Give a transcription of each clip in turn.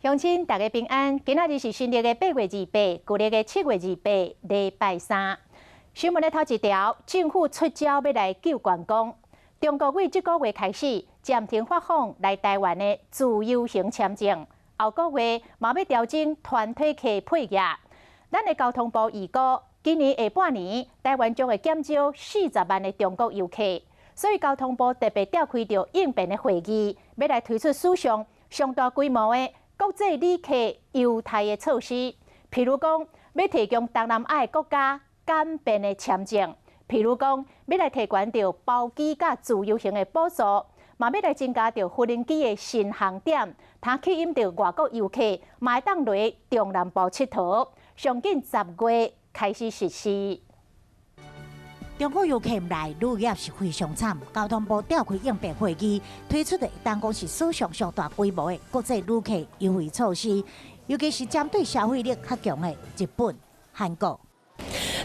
鄉親大家平安，今仔日是新曆的8月28，舊曆的7月28，禮拜三。新聞的頭一條，政府出招欲來救觀光。中國對這個月開始暫停發放來台灣的自由行簽證，後個月嘛欲調整團體客配額。咱的交通部預估，今年下半年台灣將會減少40萬的中國遊客，所以交通部特別召開著應變的會議，欲來推出史上上大規模的國際旅客優待的措施，譬如講，欲提供東南亞國家簡便的簽證，譬如講，欲來提懸著包機佮自由行的補助，嘛欲來增加著無人機的巡航點，通吸引著外國遊客，嘛會當來中南部𨑨迌。上緊10月開始實施。中國遊客毋來，旅遊業是非常慘。交通部召開應變會議，推出的當講是史上上大規模的國際旅客優惠措施，尤其是針對消費力較強的日本、韓國。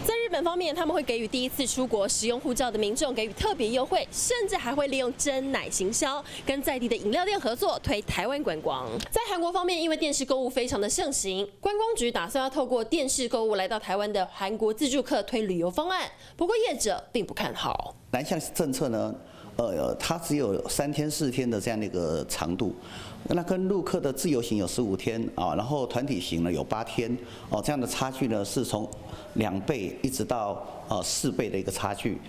在日本方面，他們會給予第一次出國使用護照的民眾給予特別優惠，甚至還會利用珍奶行銷，跟在地的飲料店合作推台灣觀光。在韓國方面，因為電視購物非常的盛行，觀光局打算要透過電視購物來到台灣的韓國自助客推旅遊方案，不過業者並不看好。南向政策呢，它只有3天4天的這樣的一個長度，那跟陸客的自由行有15天啊，然後團體行呢有8天，哦，這樣的差距呢是從2倍一直到4倍的一個差距，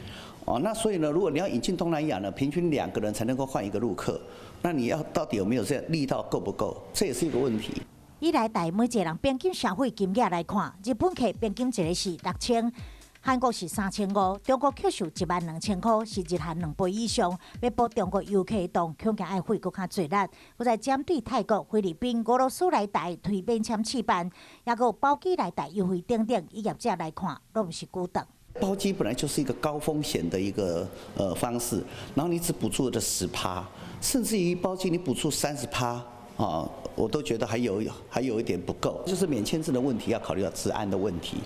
哦，那所以呢，如果你要引進東南亞呢，平均兩個人才能夠換一個陸客，那你要到底有沒有這樣力道夠不夠？這也是一個問題。以來台每一個人平均消費金額來看，日本客平均一個是6000。韓國是3500，中國客數1萬2000塊，是日韓2倍以上。欲補中國遊客洞，恐驚愛費閣較濟力。閣再針對泰國、菲律賓、俄羅斯來台推免簽試辦，抑閣有包機來台優惠等等，以業者來看，攏毋是舉動。包機本來就是一個高風險的一個方式，然後你只補助了10趴，甚至於包機你補助30趴啊，我都覺得還有一點不夠，就是免簽證的問題要考慮到治安的問題。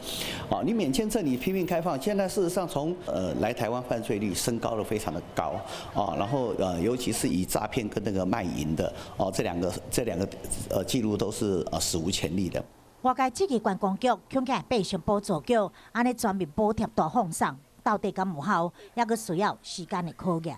啊，你免簽證你拼命開放，現在事實上從來台灣犯罪率升高了非常的高啊，然後尤其是以詐騙跟那個賣淫的哦，這兩個記錄都是史無前例的。外界質疑觀光局恐驚變成補助局，按呢全面補貼大放送，到底敢有效？抑閣需要時間的考驗。